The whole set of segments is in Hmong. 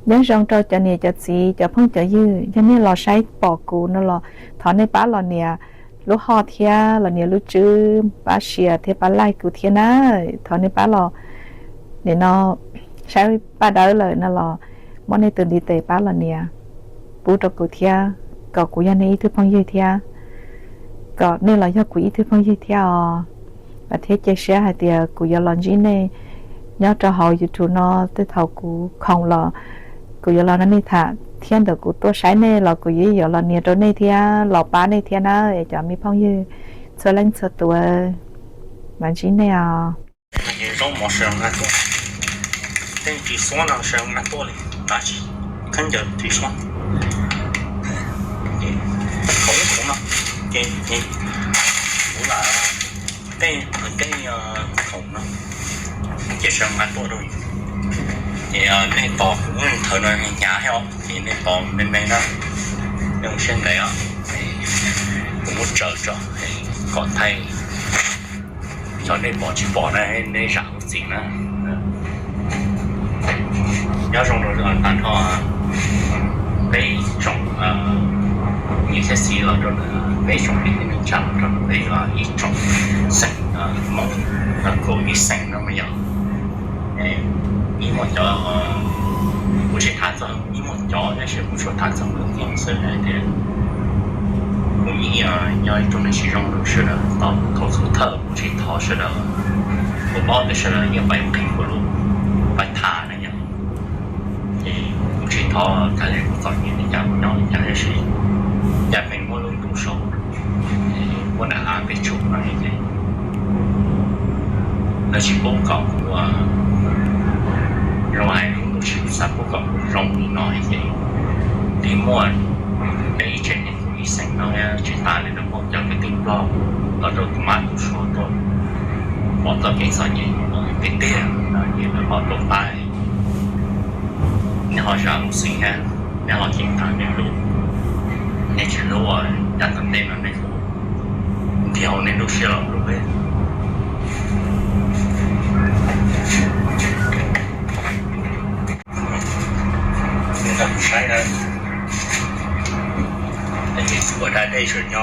Nyob zoo rau cov niam cov txiv cov phooj cov ywg, yog nej los saib pom kuv no los thov nej pab los nias lub hoj thiab los nias lub tswb pab share thiab pab like kuv thiab na. Thov nej pab los nim no saib paj dawb lawm no los muab nej tus ntiv tes pab los nias pub rau kuv thiab, kom kuv yog nej ib tug phooj ywg thiab, kom nej los yog kuv ib tug phooj ywg thiab os. Thiab cia siab hais tias kuv yuav los ntsib nej nyob rau hauv YouTube no tej thaum kuv khoom los kuv yuav los nrog nej tham thiab ntawm kuv tuaj saib nej los kuv yeej yuav los nias rau nej thiab los pab nej thiab na, es cov me phooj ywg txhua leej txhua tus, mam ntsib nej os. Zaub mov sawv nqa tuaj, tej ris xuab no sawv nqa tuaj li, tab sis khaub ncaws ris xuab, khoom khoom no, ces kuv lam tej tej khoom no ces sawv nqa tuaj rau yus. Ces nej tos kuv thaum no hnyav thiab os, ces nej tos me me na, nej ua siab ntev os, kuv muab tsaws tso kom thaij. Xyov nej pom tsis pom na, nej zam lub txim na. Nyob zoo rau tag nrho peb tsoom niam thiab txiv los rau peb tsoom niam thiab neej tsa los rau peb ib tsoom xeem Hmoob kaum ib xeem no mas yog ib muaj cov kuv tsis tham txog, ib muaj cov tab sis kuv tsuas tham txog kuv xwb hais tias kuv yeej yog ib tug neeg tsis zoo rau sawv daws, thaum txhua thawj kuv tsis thov sawv daws, kuv paub tias sawv daws yeej pais qhia kuv lus, pais tham na yom. Ces kuv tsis thov txog li kuv txom nyem li cas, kuv nyob li cas, tab sis cas pheej muaj lub ntuj saud, muaj dab av peb tsuj no ces lawv tsis pub kom kuv zoo, hais lub ntuj tsis xav pub kom kuv zoo li no ces li muaj peb ib tsev neeg kuv ib xeem no tsis tas li no muaj cov kwv tij Nplog los rau tus mab tus suav tuaj pom txoj kev txom nyem tiag tiag no ces lawv ho tuaj pab. Nej ho zam lub txim thiab, nej ho ceev faj nej lub, nej tsis hlub, yav tom ntej no nej kuj nrhiav hauv nej lub siab los hlub peb. Saib na, ua da dej sawv nyo.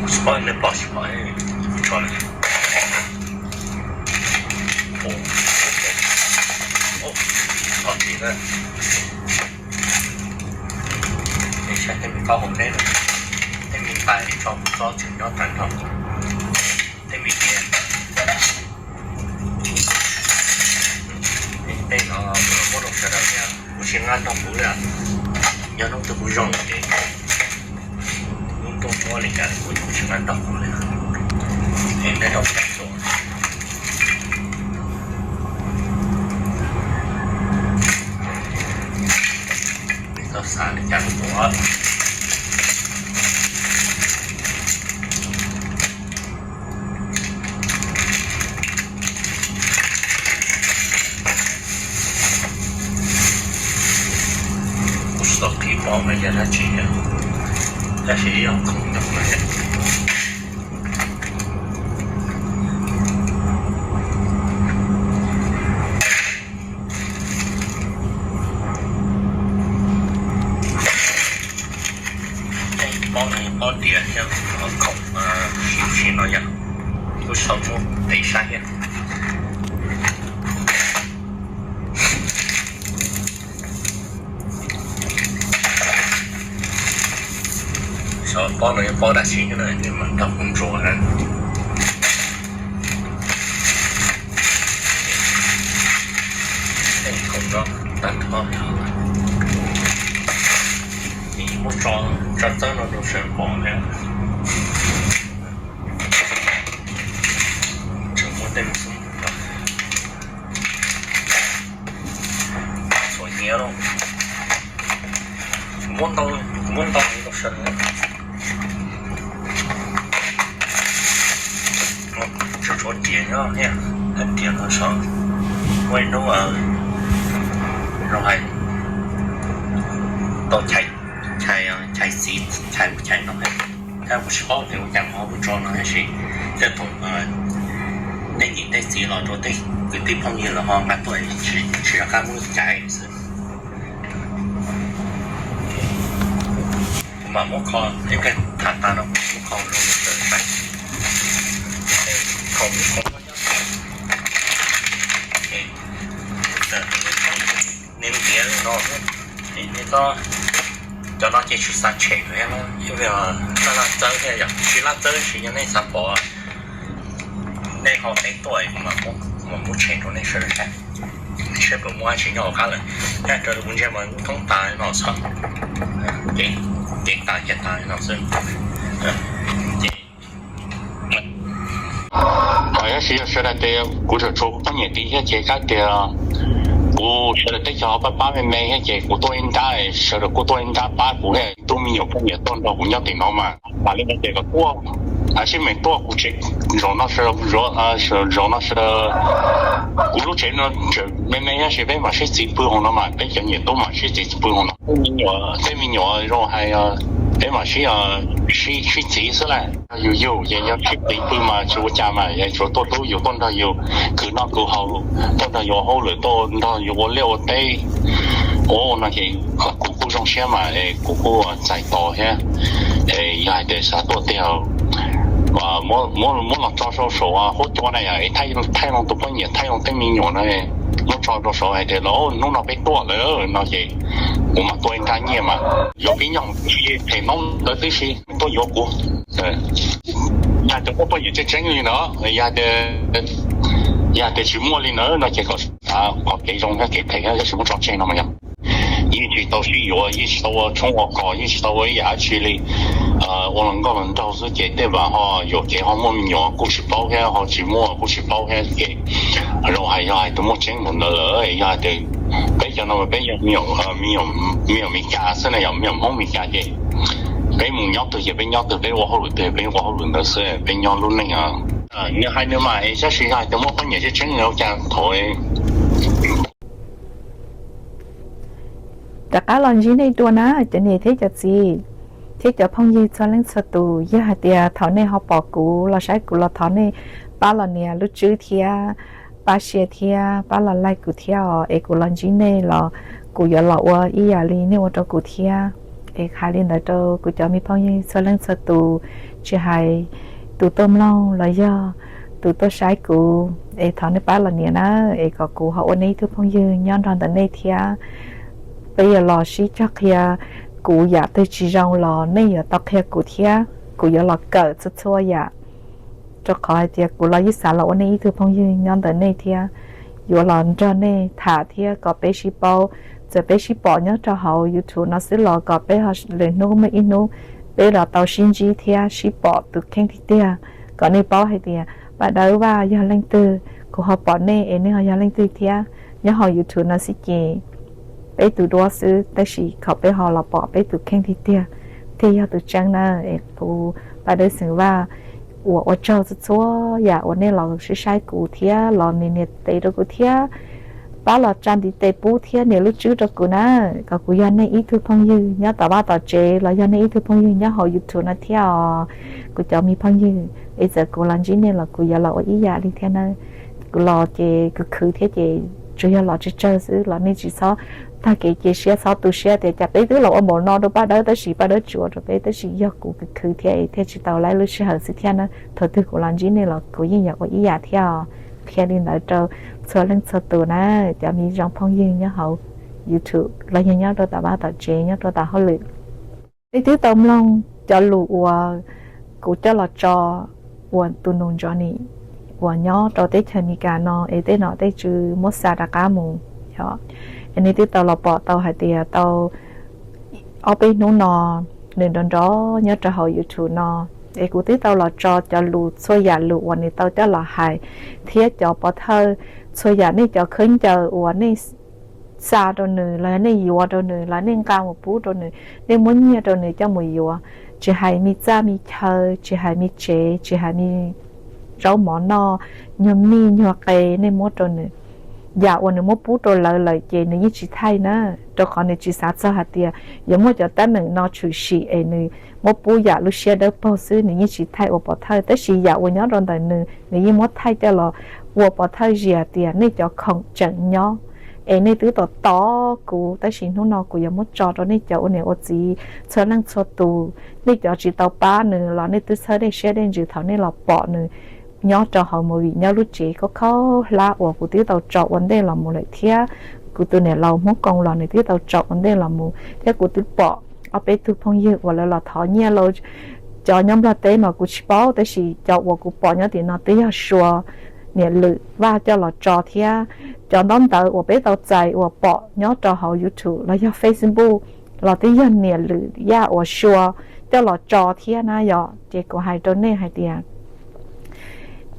Tsis pom, nej pom tsis pom, tso na. Tso tsis na. Saib tej me koj hauv neb, tej me ntais tso kuv txob tsis nyob tag nrho, tej me tias tej no kuv los muab rau sawv daws thiab, kuv tsis nqa nrog kuv li. Yog hnub twg kuv zoo ces lub ntuj muab li cas kuv tsis nqa nrog kuv li. Es nej rau tau tuaj, nej txhob xav li cas rau kuv. Kuv tsis tau qhib pom no yog dab tsi, tab sis yog khoom nyob no. Pob no pob diav thiab khoom sim sim no yog kuv sau muab peb saib thiab. Xyov pob no yog pob dab tsi thiab na, nej mam nrog kuv ntsuas na. Tej khoom no tag nrho, muab tso tso txawb no rau sawv pom thiab. Tseem muaj tej me xub txhuam nyiav los, muab ntau, kuv muab ntau rau sawv daws. Tshuav tshuav riam nyob thiab, riam no sav. Muaj ib hnub zoo hais tau chais, chais txiv, chais ub chais no, tab kuv tsis paub tias ua cas ho kuv tso no tab sis tej thaum tej niam tej txiv los rau tej kwv tij phooj ywg los ho nqa tuaj tsis rov qab muab cais xwb. Kuv mam muab kho, ib pliag tham tas no kuv muab kho zoo li ntawd. Thaum ub kuv muab nyob, nej ntiav li no, nej txhob, cov no ces tsis xav tshem thiab, laj laj txawb thiab yom, tsis laj txawb tsis yog nej xav pom. Nej ho teb tuaj kuv mam muab tshem rau nej sawv daws saib, seb puas muaj dab tsi nyob hauv qab lawm. Thiab raws li kuv ntsia mas thoob tas no xwb, cev tas ces tas no xwb. Ces tab sis yog sawv daws tias kuv tseem tshuav kuv poj niam tid thiab ces kav tias kuv sawv daws teb chaws ho pab pab me me thiab ces kuv tuaj ib nrab, sawv daws kuj tuaj ib nrab pab kuv thiab. Tus me nyuam poj niam tuaj nrog kuv nyob tim no mas, mam li no ces kom tuaj, sib me tuaj kuv tsev zaum no, zaum no sawv daws, kuv lub tsev no tseem me me tab sis peb mam sib txiv pw hauv no mas, peb cov niam tub mam sib txiv pw hauv no. Tej me nyuam zoo hais peb mam sib, sib txiv xwb lauj. Yus yug ces yog sib txiv pw mas tsis ua cas mas, tsuas tuaj hlub yus, tuaj nrog yus khwv noj khwv haus, tuaj nrog yus ua hauj lwm, tuaj nrog yus ua liaj ua teb. Ua no ces kuv kuj zoo siab mas kuv kuj txais tos thiab. Yog hais tias xav tuaj tiag, muab los tso rau saum huab cua na yom, thaij loo tus poj niam, thaij loo tej me nyuam na, muab tso rau saum hais tias los hnub no peb tuaj lawm no ces kuv mam tua ib nrab nyiaj mas yuav pib nyob hauv tsis phem noob ntawd tib si tuaj yuav kuv. Yog tias muaj poj niam tseeb tseeb li ntawd, yog tias tsis muaj li ntawd no ces kom xav qhov kev zoo thiab kev phem thiab, tab sis muab tso tseg no mas yog yeej tsis tau sib yuav, yeej tsis tau ua tshoob ua kos, yeej tsis tau ua ib yam dab tsi li. Ua los nkauj los nraug xwb ces tej vam ho yuam kev ho muaj me nyuam kuj tsis paub thiab, ho tsis muaj kuj tsis paub thiab ces zoo hais yog hais tias muaj tseeb npaum ntawd lawm, yog hais tias peb cov no peb yog me nyuam Meskas xwb na, yog me nyuam Hmoob Meskas ces peb mus nyob twg ces peb nyob twg, peb ua hauj lwm twg peb ua hauj lwm ntawd xwb, peb nyob lub neej. Nws hais nws mas, tab sis yog hais tias muaj poj niam tseeb tseeb li ua cas thaum rov qab los ntsib nej dua na cov niam thiab cov txiv thiab cov phooj ywg txhua leej txhua tus. Yog hais tias thaum nej ho pom kuv los saib kuv los thov nej pab los nias lub tswb thiab pab share thiab pab los like kuv thiab os, es kuv los ntsib nej los kuv yuav los ua ib yam li nej ua rau kuv thiab. Es hais li ntawd rau kuv cov me phooj ywg txhua leej txhua tus, tsis hais tus tuaj mloog los yog tus tuaj saib kuv, es thov nej pab los nias na, es kom kuv ho ua nej ib tug phooj ywg nyob nrog ntawm nej thiab. Peb yuav los sib cog qhia, kuv yam twg tsis zoo los nej yuav tau qhia kuv thiab, kuv yuav los kawm txhua txhua yam, rau qhov hais tias kuv los yeej xav los ua nej ib tug phooj ywg nyob ntawm nej thiab, yuav los nrog nej tham thiab kom peb sib paub. Txawm peb sib pom nyob rau hauv YouTube no xwb los kom peb ho lwm hnub muaj ib hnub peb los tau sib ntsib thiab sib pom tus kheej tiag tiag, kom nej paub hais tias Paj Dawb Vaj yog leej twg, kuv ho pom nej es nej ho yog leej twg thiab. Nyob hauv YouTube no xwb ces peb tus duab xwb, tab sis kom peb ho los pom peb tus kheej tiag tiag thiaj yog tus tseeb na. Es kuv Paj Dawb Xeem Vaj uas ua tsaug txhua txhua yam uas nej los sib saib kuv thiab los nias nias tes rau kuv thiab pab los tsa ntiv tes pub thiab nias lub tswb rau kuv na, kom kuv yog nej ib tug phooj ywg nyob tom vaj tom tsev los yog nej ib tug phooj ywg nyob hauv YouTube no thiab os. Kuv cov me phooj ywg, es txawm kuv los ntsib nej los kuv yuav los ua ib yam li thiab na. Kuv los ces kuv khwv thiab ces tsuas yog los tsawg tsawg xwb los nej tsis txhob tag kev cia siab, txhob tu siab tias cas peb twb los ua npaum no rau Paj Dawb tab sis Paj Dawb tsis ua rau peb, tab sis yog kuv khwv khwv thiab es thiaj tsis tau laib lub sij hawm xwb thiab na. Thaum twg kuv los ntsib nej los kuv yeej yuav ua ib yam thiab os. Qhia li ntawd rau txhua leej txhua tus na, cov me zoo phooj ywg nyob hauv YouTube los yog nyob rau tom vaj tom tsev, nyob rau tom hauj lwm. Nej twb tau mloog cov lus uas kuv coj los tso uas tus nus Johnny uas nyob rau teb chaws Amelikas no es tej nom tej tswv muab xa rov qab mus, yog, es nej twb tau los pom tau hais tias tau ob peb hnub no nws nrov nrov nyob rau hauv YouTube no, es kuv twb tau los tso cov lus txhua yam lus uas nws tau coj los hais, thiab cov pov thawj, txhua yam nej cov khaub ncaws uas nej xa rau nws los yog nej yuav rau nws los nej nqa mus pub rau nws, nej muab nyiaj rau nws coj mus yuav, tsis hais me txaj me chaw, tsis hais me tsev, tsis hais me zaub mov noj, nyuag mij nyuag qe nej muab rau nws, yam uas nws muab pub rau lawv lawm ces nws yeej tsis thaij na, rau qhov nws tsis xav txog hais tias yuav muaj cov teeb meem no tshwm sim es nws muab pub yam lub siab dawb paug xwb, nws yeej tsis thaij ua pov thawj. Tab sis yam uas nyob rau ntawm nws, nws yeej muab thaij coj los ua pov thawj zias tias nej cov khoom tseem nyob, es nej twb tos tos kuv, tab sis hnub no kuv yuav muab tso rau nej cov ua niam ua txiv txhua leej txhua tus. Nej cov tsis tau pab nws los nej twb txhawb dej siab dej ntsws thaum nej los pom nws nyob rau hauv movie nyob lub tsev khaub khaub hlab uas kuv twb tau tso ua ntej los mus lawm thiab. Kuv tus niam laus Hmoob Koo los nws twb tau tso ua ntej los mus thiab. Kuv twb pom ob peb tug phooj ywg uas lawv los thov nyiaj rau cov nyob Nplog teb mas kuv tsis paub, tab sis cov uas kuv pom nyob tim no twb yog Sua niam Lwm Vaj coj los tso thiab. Cov ntaub ntawv uas peb tau txais uas pom nyob rau hauv YouTube los yog Facebook los twb yog niam Lwm Yaj uas Sua coj los tso thiab na yom. Ces kuv hais rau nej hais tias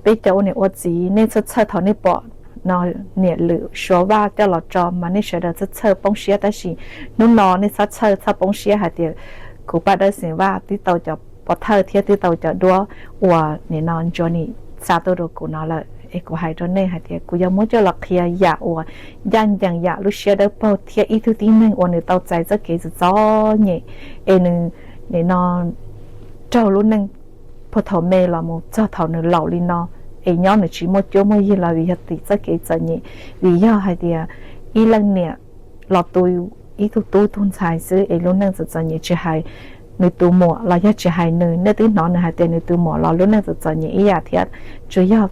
peb cov ua niam ua txiv nej txhawj txhawj thaum nej pom no niam Lwm Sua Vaj coj los tso mas nej sawv daws txhawj txhawj poob siab, tab sis hnub no nej txhob txhawj txhob poob siab hais tias kuv Paj Dawb Xeem Vaj twb tau cov pov thawj thiab twb tau cov duab uas nim no Johnny xa tuaj rau kuv no lawm. Es kuv hais rau nej hais tias kuv yuav muab coj los qhia yam uas ncaj ncees yam lub siab dawb paug thiab ib tug tib neeg uas nws tau txais txoj kev txom txom nyem, es nws nim no raug lub neej puag thaum me los mus txog thaum nws laus li no, es nyob nws tsis muaj cuab muaj yig los vim yog tim txoj kev txom nyem, vim yog hais tias ib leej niam los tu ib tug tub tug ntxhais xwb es lub neej txom txom nyem, tsis hais nws tus muam los yog tsis hais nws, nej twb hnov nws hais tias nws tus muam los lub neej txom txom nyem ib yam thiab. Tsuas yog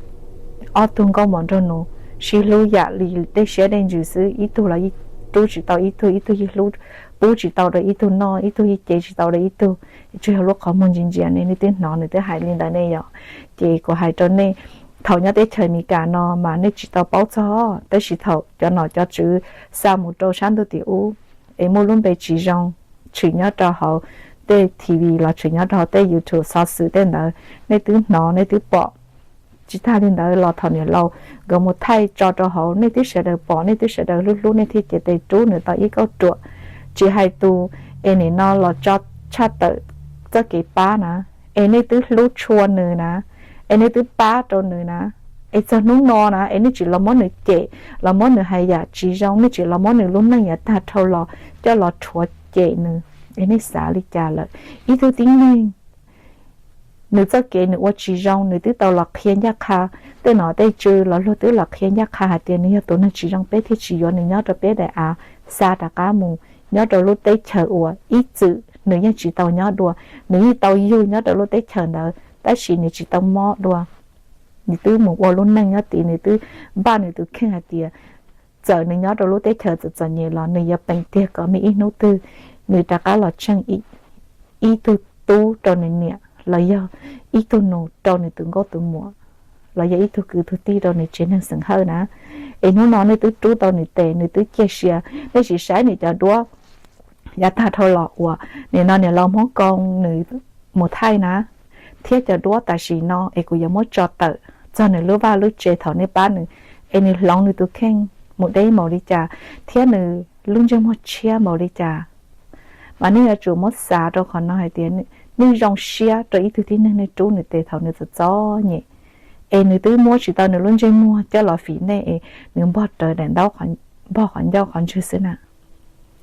ob tug nkauj mos nraug nus sib hlub yam li dej siab dej ntsws xwb, ib tug los rub tsis tau ib tug, ib tug yeej hlub pub tsis tau rau ib tug noj, ib tug yeej cev tsis tau rau ib tug. Tsuas yog lub qhov muag ntsia ntsia ne, nej twb hnov nws twb hais li ntawd ne yom. Ces kuv hais rau nej, thaum nyob teb chaws Amelikas no mas nej tsis tau paub txog, tab sis thaum cov nom cov tswv xa mus rau sab ntuj tim ub es muaj lub npe tsis zoo tshwm nyob rau hauv tej T V los tshwm nyob rau hauv tej YouTube xov xwm tej ntawd, nej twb hnov nej twb pom. Tsis tag li ntawd los thaum niam laus nkawd mus thaij tso rau hauv, nej twb sawv daws pom, nej twb sawv daws hlub hlub, nej thiaj cev tes rub nws tau ib kauj ruam. Tsis hais tus es nim no los tso tshaj tawm txoj kev pab na, es nej twb hlub tshua nws na, es nej twb pab rau nws na, es txog hnub no na es nej tsis los muab nws cem, los muab nws hais yam tsis zoo, nej tsis los muab nws lub neej yav tag dhau los coj los rhuav cem nws, es nej xav li cas lawm? Ib tug tib neeg nws txoj kev nws ua tsis zoo, nws twb tau los qhia ncaj qha, tej nom tej tswv los luag twb los qhia ncaj qha hais tias nws yog tus neeg tsis zoo, peb thiaj tsis yuav nws nyob rau peb daim av, xa rov qab mus nyob rau lub teb chaws uas ib txwm nws yeej tsis tau nyob dua. Nws yeej tau yug nyob rau lub teb chaws ntawd tab sis nws tsis tau mob dua. Nws twb mus ua lub neej nyob tid, nws twb npaj nws tus kheej hais tias txawm nws nyob rau lub teb chaws txom txom nyem los nws yuav peem tiag kom muaj ib hnub twg nws rov qab los tsheej ib tug tub rau nws niam, los yog ib tug nus rau nws tus nkauj tus muam, los yog ib tug kwv tug tij rau nws tsev neeg xeem Hawj na. Es hnub no nej twb rub tau nws tes, nws twb ciaj sia, nej sim saib nws cov duab yav tag dhau los uas nim no niam laus Hmoob Koo nws mus thaij na, thiab cov duab tam sim no es kuv yuav muab tso tawm txog nws lub vaj lub tsev thaum nej pab nws, es nws hloov nws tus kheej mus deb npaum li cas, thiab nws lub ntsej muag tshiab npaum li cas. Mas nej yuav tsum muab xav rau qhov no hais tias nej zoo siab rau ib tug tib neeg nej rub nws tes thaum nws txom txom nyem, es nws twb muab tsis tau nws lub ntsej muag coj los fim nej es nws npog rawv daim ntaub, npog qhov ncauj qhov ntswg xwb na.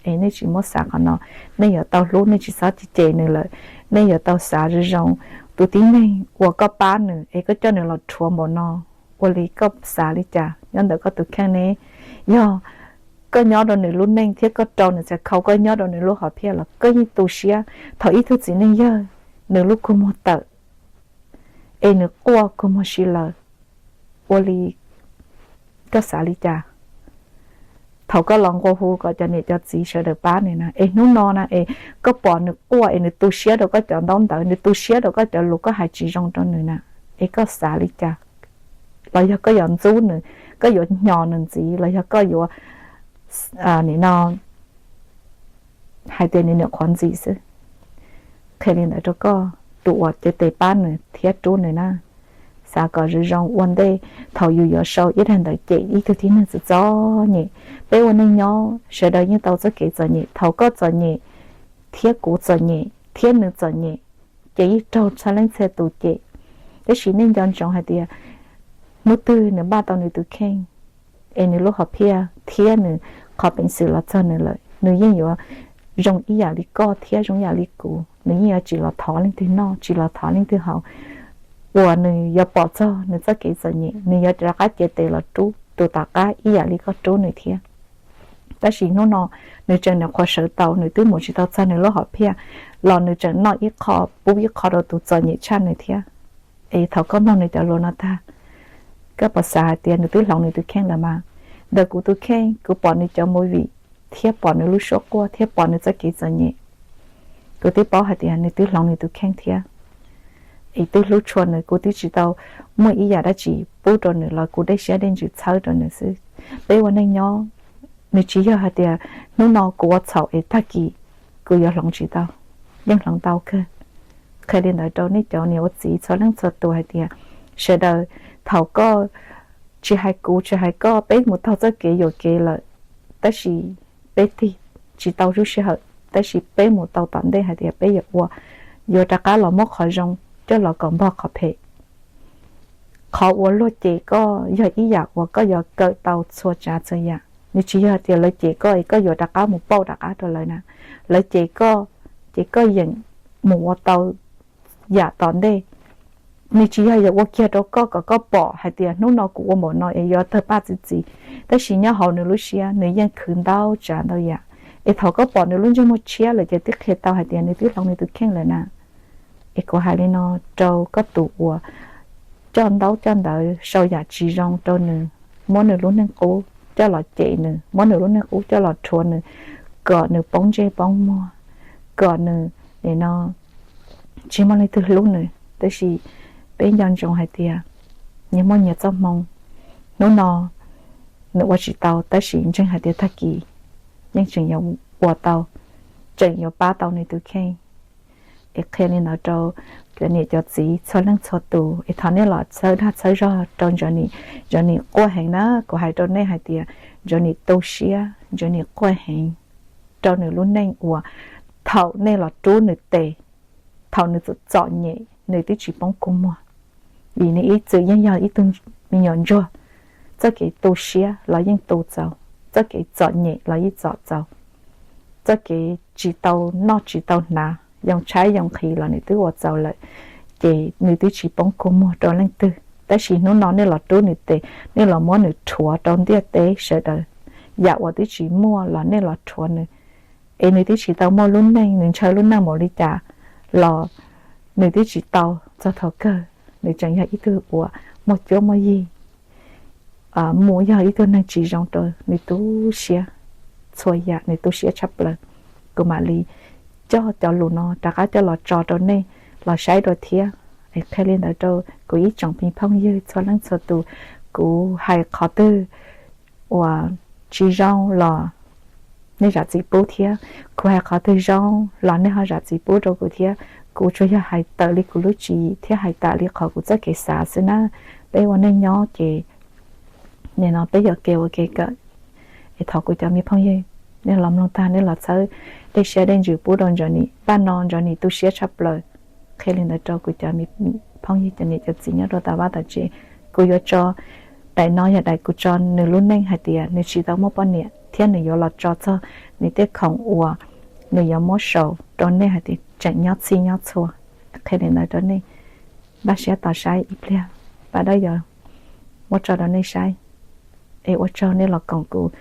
Es nej tsis muab xav qhov no, nej yuav tau hlub, nej tsis txhob cem nws lawm. Nej yuav tau xav zoo zoo, tus tib neeg uas koj pab nws es koj coj nws los rhuav npaum no, ua li koj xav li cas nyob ntawm koj tus kheej ne? Yog koj nyob rau nws lub neej thiab koj rau nws txhais khau, koj nyob rau nws lub hom phiaj los koj yeej tu siab. Thaum ib tug txiv neej yawg nws lub kua muag tawm es nws quaj kua muag si lawm, ua li koj xav li cas? Thaum koj los nqua hu kom cov niam cov txiv sawv daws pab nws na, es hnub no na es koj pom nws quaj es nws tu siab rau koj cov ntaub ntawv, nws tu siab rau koj cov lus koj hais tsis zoo rau nws na, es koj xav li cas? Los yog koj yuav ntxub nws, koj yuav hnyos nws ntxiv, los yog koj yuav nim no hais tias nws nyuam qhuav ntxim xwb? Qhia li ntawd rau koj tus uas cev tes pab nws thiab rub nws na. Xav kom zoo zoo ua ntej, thaum yus yuav sau ib daim ntawv cem ib tug tib neeg txom txom nyem. Peb ua neej nyob sawv daws yeej tau txoj kev txom nyem, thaum koj txom nyem thiab kuv txom nyem thiab nws txom nyem, ces yeej raug txhua leej txhia tus cem. Tab sis nej nco ntsoov hais tias hnub twg nws npaj tau nws tus kheej es nws lub hom phiaj thiab nws qhov peev xwm los txog nws lawm, nws yeej yuav zoo ib yam li koj thiab zoo ib yam li kuv. Nws yeej yuav tsis los thov leej twg noj, tsis los thov leej twg haus, uas nws yuav pom txog nws txoj kev txom nyem, nws yuav rov qab cev tes los rub tus tom qab ib yam li koj rub nws thiab. Tab sis hnub no nws tseem nyuam qhuav sawv tau, nws twb mus tsis tau txog nws lub hom phiaj los nws tseem noj ib qho pub ib qho rau tus txom nyem tshaj nws thiab. Es thaum koj mloog nws cov lus no tag, koj puas xav hais tias nws twb hloov nws tus kheej lawm mas? Ntawm kuv tus kheej, kuv pom nws cov movie thiab pom nws lub suab quaj thiab pom nws txoj kev txom nyem, kuv twb paub hais tias nws twb hloov nws tus kheej thiab. Es twb hlub tshua nws, kuv twb tsis tau muaj ib yam dab tsi pub rau nws los kuv dej siab dej ntsws txhawb rau nws xwb. Peb ua neej nyob, nws tsis yog hais tias hnub no kuv ua txhaum es tag kis kuv yuav hloov tsis tau, yeej hloov tau kawg. Qhia li ntawd rau nej cov niam ua txiv txhua leej txhua tus hais tias sawv daws, thaum koj, tsis hais kuv tsis hais koj, peb mus taug txoj kev yuam kev lawm, tab sis peb tig tsis tau lub sij hawm, tab sis peb mus tau tom ntej hais tias peb yuav ua, yuav rov qab los muab qhov zoo coj los kom npog qhov phem. Qhov uas luag cem koj yog ib yam uas koj yuav kawm tau txhua tsav txhua yam. Nws tsis yog tias lawv cem koj es koj yuav rov qab mus pauj rov qab rau lawv na. Lawv cem koj, ces koj yeem mus ua tau yam tom ntej. Nws tsis yog yuav ua kiag rau koj kom koj pom hais tias hnub no kuv ua npaum no es yuav tawg paj txi txiv, tab sis nyob hauv nws lub siab nws yeej khwv ntau tsav ntau yam. Es thaum koj pom nws lub ntsej muag tshiab lawm ces twb qhia tau hais tias nws twb hloov nws tus kheej lawm na. Es kuv hais li no rau koj tus uas coj ntaub coj ntawv sau yam tsis zoo rau nws, muab nws lub neej qub coj los cem nws, muab nws lub neej qub coj los rhuav nws, kom nws poob ntsej poob muag, kom nws, nim no tsis muaj leej twg hlub nws. Tab sis peb nco ntsoov hais tias nyias muaj nyias txoj hmoo. Hnub no nws ua tsis tau, tab sis ntseeg hais tias tag kis yeej tseem yuav ua tau, tseem yuav pab tau nws tus kheej. Es qhia li ntawd rau cov niam cov txiv txhua leej txhua tus, es thov nej los txhawb dag txhawb zog rau Johnny. Johnny quaj heev na, kuv hais rau nej hais tias Johnny tu siab, Johnny quaj heev rau nws lub neej uas thaum nej los rub nws tes, thaum nws txom nyem nws twb tsis poob kua muag, vim nws ib txwm yeej yog ib tug me nyuam ntsuag. Txoj kev tu siab los yeej tu txaus, txoj kev txom nyem los yeej txom txaus, txoj kev tsis tau noj tsis tau hnav, yoo tshaib yoo nqhis los nws twb ua txaus lawm, ces nws twb tsis poob kua muag rau leej twg. Tab sis hnub no nej los rub nws tes, nej los muab nws rhuav rau ntiaj teb sawv daws, yam uas twb tsis muaj los nej los rhuav nws, es nws twb tsis tau muaj lub neej, nws ntshaw lub neej npaum li cas los nws twb tsis tau, txog thaum kawg nws tseem yog ib tug uas muaj cuab muaj yig, mus yog ib tug neeg tsis zoo rau nws tu siab, txhua yam nws tu siab tshaj plaws. Kuv mam li coj cov lus no rov qab coj los tso rau nej los saib dua thiab. Es qhia li ntawd rau kuv ib tsoom me phooj ywg txhua leej txhua tus, kuv hais qhov twg uas tsis zoo los nej zam txim pub thiab, kuv hais qhov twg zoo los nej ho zam txim pub rau kuv thiab. Kuv tsuas yog hais tawm li kuv lub tswv yim thiab hais tawm li qhov kuv txoj kev xav xwb na. Peb ua neej nyob ces nim no peb yuav kev ua kev kawm. Es thov kuv cov me phooj ywg, nej los mloog tag nej los txhawb dej siab dej ntsws pub rau Johnny. Paj no Johnny tu siab tshaj plaws. Qhia li ntawd rau kuv cov me phooj ywg cov niam cov txiv nyob rau tom vaj tom tsev. Kuv yuav tso, daim no yog daim kuv tso nws lub neej hais tias nws tsis tau muaj poj niam thiab nws yuav los tso txog nws tej khoom uas nws yuav muab sau rau nej hais tias tseem nyob txhij nyob txhua. Qhia li ntawd rau nej, npaj siab tos saib ib pliag pab dawb yuav muab tso rau nej saib. Es ua tsaug nej los koom kuv,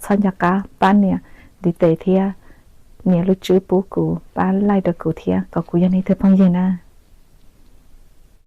txhob nco qab pab nias ntiv tes thiab nias lub tswb pub kuv, pab like rau kuv thiab kom kuv yog nej tug phooj ywg na.